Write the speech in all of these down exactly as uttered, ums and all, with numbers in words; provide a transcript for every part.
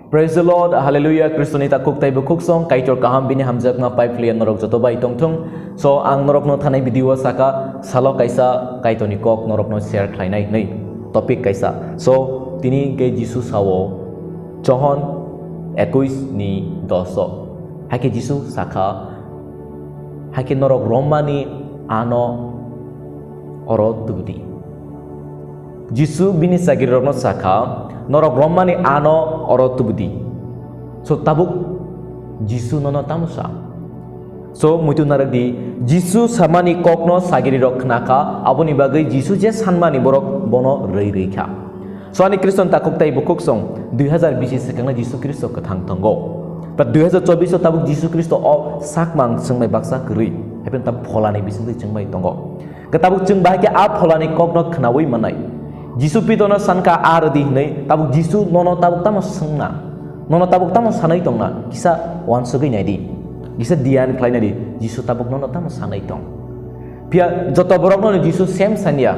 Praise the Lord, Hallelujah, Kristoni takhuk tei bukhuk song, Kaitor kaham bini hamjakma pai phliya norok joto bai tongthung. So, ang norokno thanai video o saka, salo kaisa Kaitorni kok norokno share khlainai hinwi topic kaisa. So, tini hwnkhe Jisu sao, Johon ekuis ni dos o. Hakhe Jisu sakha, hakhe norok rommani ano oro tubudi. Jisu bini sagrirokno sakha, "Norok rommani ano oro tubudi." So, tabuk Jisu nono tamo sa? So, muitu narwk di, Jisu samani kokno sagirirok khnakha, aboni bagwi Jisu je sanmani borok bono rwi rwi kha. So, ani Khristan takhuk tei bukhuk song, dui hazar bisi swkangno Jisu Khristo kwthang tongo. But dui hazar chobbish o tabuk Jisu Khristo o sakmang chwngbai baksa kwrwi, haikhe tabuk pholani bisingtwi chwngbai tongo. Khe tabuk chwng bahai khe a pholani kokno khnaui manai. Jisu Pitorno sankha, "A rwdi," hwnwi. Tabuk Jisu nono tabuk tamo swngna? Nono tabuk tamo sanai tongna? Kisa uansugui naidi. Kisa diyan khlai naidi. Jisu tabuk nono tamo sanai tong? Phiya joto borokno Jisu same sanya.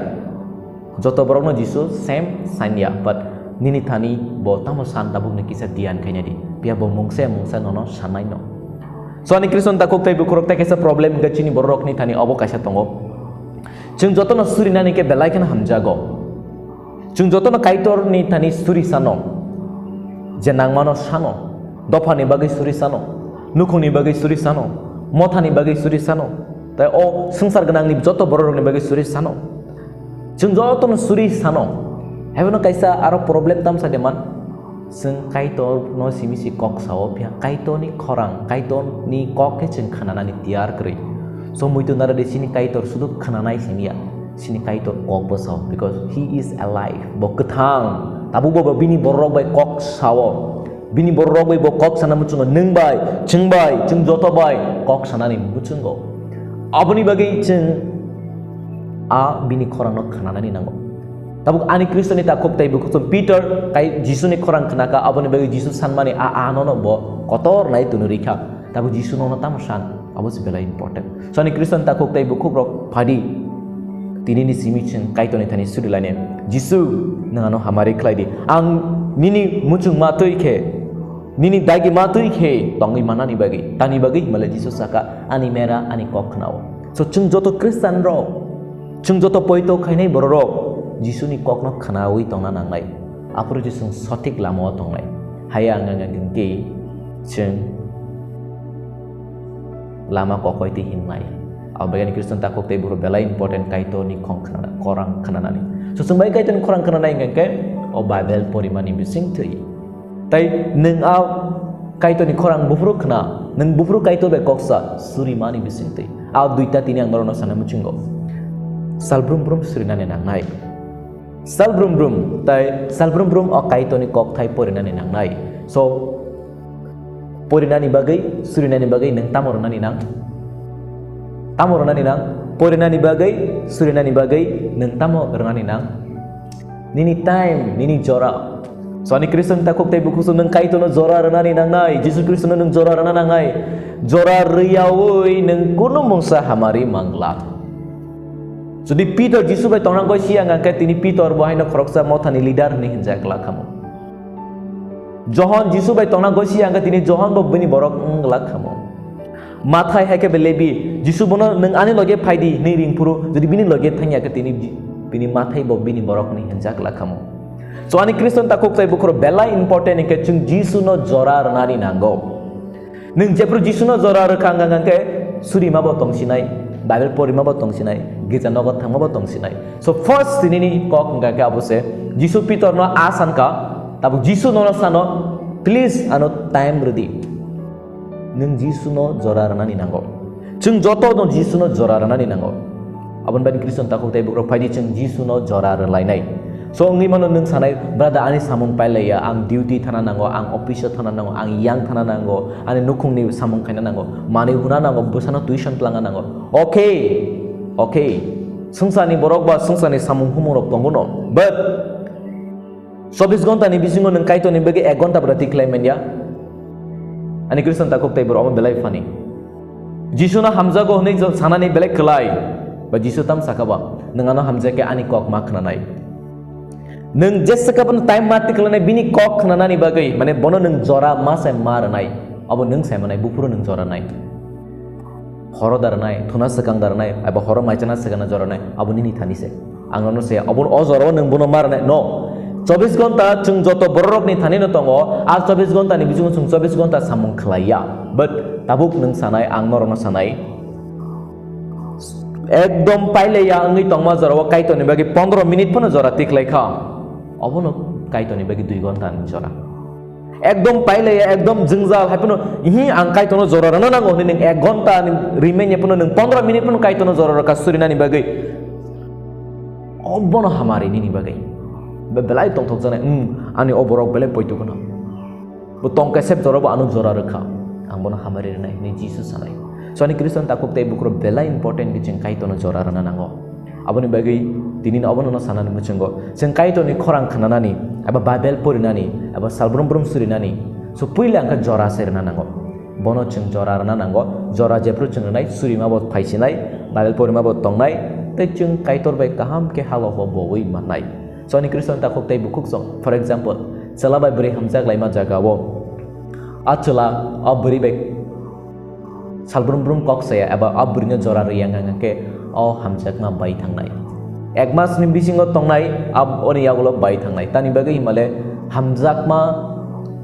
Joto borokno Jisu same sanya. But nini thani bo tamo san tabukni kisa diyan khai naidi. Phiya bo mungsa mungsa nono sanai no. So, ani Khristan takhuk tei bukhurok tei kaisa problem hwnkhe chini bororokni thani obo kaisa tongo. Chwng jotono surinani khe belai kheno hamjago. Chwng jotono Kaitorni thani suri sano, je nangmano sano, dophani bagwi suri sano, nukhungni bagwi suri sano, mothani bagwi suri sano, tei o swngchar gwnangni joto bororokni bagwi suri sano. Chwng jotono suri sano. Haiphano kaisa aro problem tamsa de man. Chwng Kaitorno simi si kok sao, phiya Kaitorni khorang, Kaitorni kok khe chwng khnanani tiyar kwrwi. So, muitu narwdi, chini Kaitor sudu khnanai simi ya, chini Kaitor kok bo sao, because he is alive. Bo kwthang. Tabuk bo, bo bini bororok bai kok sao. Bini bororok bai bo kok sana muchungo, nwng bai, chwng bai, chwng joto bai kok sanani muchungo. Aboni bagwi chwng a bini khorangno khnanani nango. Tabuk ani Khristoni takhuk tei bukhuk Peter kai Jisuni khorang khnakha, aboni bagwi Jisu sanmani a, a nono bo kotor nai tunu rikha. Tabuk Jisu nono tamo san, abo se belai important. So ani Khristan takhuk tei bukhukrok phadi, tinini simi chwng Kaitorni thani surilainai. Jisu, nwng ano hamari khlai di. Ang nini muchungma twi khe, nini dagi ma twi khe tongwi manani bagwi, tani bagwi himale Jisu saka, "Ani mera ani kok khnao." So chwng joto Khristanrok, chwng joto poito khainai bororok Jisuni kokno khnaui tongna nangnai. Aphuru je chwng sothik lamao tongnai. Haya ang ang ang khe chwng lama kokoi twi himnai. Abo bagwi ani Khristan takhuk tei bukhuk belai important Kaitorni khong khna-, khorang khnanani. So chwng bai Kaitorni khorang khnanai hwnkhe o Bible porimani bising twi. Tai nwng a Kaitorni khorang buphuru khna, nwng buphuru Kaitor bai koksa surimani bising twi. A duita tini ang norokno sana muchungo. Sal brum brum surinani nangnai. Sal brum brum, tai sal brum brum o Kaitorni kokthai porinani nangnai. So, porinani bagwi, surinani bagwi nwng tamo rwnani nang? Tamo rwnani nang? Porinani bagwi, surinani bagwi nwng tamo rwnani nang? Nini time, nini jora. So, ani Khristan takhuk tei bukhuk nwng Kaitorno jora rwnani nangnai, Jisu Khristono nwng jora rwna nangnai. Jora rwyaui nwng kunu mungsa hamari mangla. Jodi Peter Jisu bai tongna goi siyang khe tini Peter bo haino khoroksa mothani leader hinwi hinjak glak khamu. Johon Jisu bai tongna goi siyang khe tini Johon bo bini borok wng glak khamu. Mathai hai khe be Lebi, Jisu bono, "Nwng ani loge phai di," hinwi ring phuru, jodi bini loge thangya khe tini bi-, bini Mathai bo bini borok hinwi hinjak glak khamu. So ani Khristan takhuk tei bukhuk belai important hinkhe chwng Jisuno jora rwnani nango. Nwng jephru Jisuno jora rwkha wngkha khe surima bo tongsinai, Bible porima bo tongsinai, girja nogo thangma bo tongsinai. So first tinini kok wngkha khe abo se Jisu Pitorno a sankha, tabuk Jisu nono sano, "Please ano time rwdi." Nwng Jisuno jora rwnani nango. Chwng joto no Jisuno jora rwnani nango. Aboni bagwi Khristan takhuk tei bukhuk phai di chwng Jisuno jora rwlainai. So wngwi mano nwng sanai, "Brother, ani samung pailaiya, ang duty thana nango, ang office o thana nango, ang yang thana nango, ani nukhungni samung khaina nango, manwi huna nango, bwsano tuition twlangna nango." Okay, okay. Swngcharni borok ba swngcharni samung humung rok tongo no. But chobbish ghonta ni bisingo nwng Kaitorni bagwi ek ghonta bwrati khlai manya? Ani Khristan takhuk tei borok omo belai funny. Jisuno hamjago hwnwi jo-, sanani belai kwlai. Ba Jisu tam saka ba, "Nwng ano hamjakhe ani kok ma khnanai." Nwng jesa khe bono time ma tiklanai bini kok khnanani bagwi, mane bono nwng jora ma sai ma rwnai, abo nwng sai manai, buphuru nwng jora nai. Horo da rwnai, thuna swkang da rwnai, eba horo maichana swkang jora nai, abo nini thani se. Ang nono se, abo o jora o nwng bono ma rwnai, no. Chobbish ghonta chwng joto bororokni thani no tongo, a chobbish ghonta ni bisingo chwng chobbish ghonta samung khlai ya. But tabuk nwng sanai, ang norokno sanai. Ekdom pailaiya wngwi tongma jorao Kaitorni bagwi pondro minute phano jora tikhlai kha. Obono Kaitorni bagwi dui ghonta ni jora. Ekdom pailaiya, ekdom jwngjal, hai phano, "Ihi, ang Kaitorno jora rwna nango," hwnwi nwng ek ghonta ni remain ya phano, nwng pondro minute phano Kaitorno jora rwkha surinani bagwi. Obono hamari nini bagwi. Be-, belai tongthokjaknai, "Hmm, ani o borok belai poito kheno." Bo tong kesep jora bo ano jora rwkha. Ang bono hamari rwnai hwnwi Jisu sanai. So ani Khristian takhuk tei bukhurok belai important khe chwng Kaitorno jora rwna nango. Aboni bagwi tini no abono no sanani mwchungo. Chwng Kaitorni khorang khnanani, eba Bible porinani, eba salbrum brum surinani. So puila angkha jora se rwna nango. Bono chwng jora rwna nango. Jora jephru chwng rwnai, surima bo phaisinai, Bible porima bo tongnai, tei chwng Kaitor bai kaham khe halok bo bowi mannai. So ani Khristian takhuk tei bukhuk song, for example, chwla bai bwrwi hamjak laima jaga o, a chwla a bwrwi bai salbrum brum kok saya eba a bwrwino jora rwya wngkha khe o hamjakma bai thangnai. Ek mas ni bisingo tongnai, ab-, oni yagulo bai thangnai. Tani bagwi himale hamjakma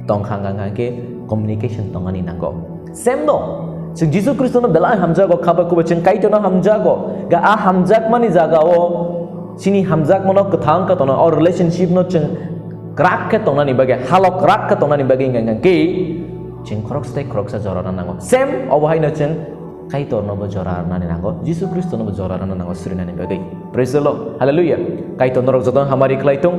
tongkha wngkha khe communication tongani nango. Same no, chwng Jisu Khristono belai hamjago, kha bai kubui chwng Kaitorno hamjago. Ga a hamjakmani jaga o chini hamjakmano kwthang khe tongna, o relationship no chwng kwrak khe tongnani bagwi, halok kwrak khe tongnani bagwi wngkha khe chwng khoroksa tei khoroksa jora rwna nango. Same obo haino chwng Kaitorno bo jora rwnani nango, Jisu Khristono bo jora rwna nango surinani bagwi. Praise the Lord. Hallelujah. Kaitor norok jotono hamari khlai thung.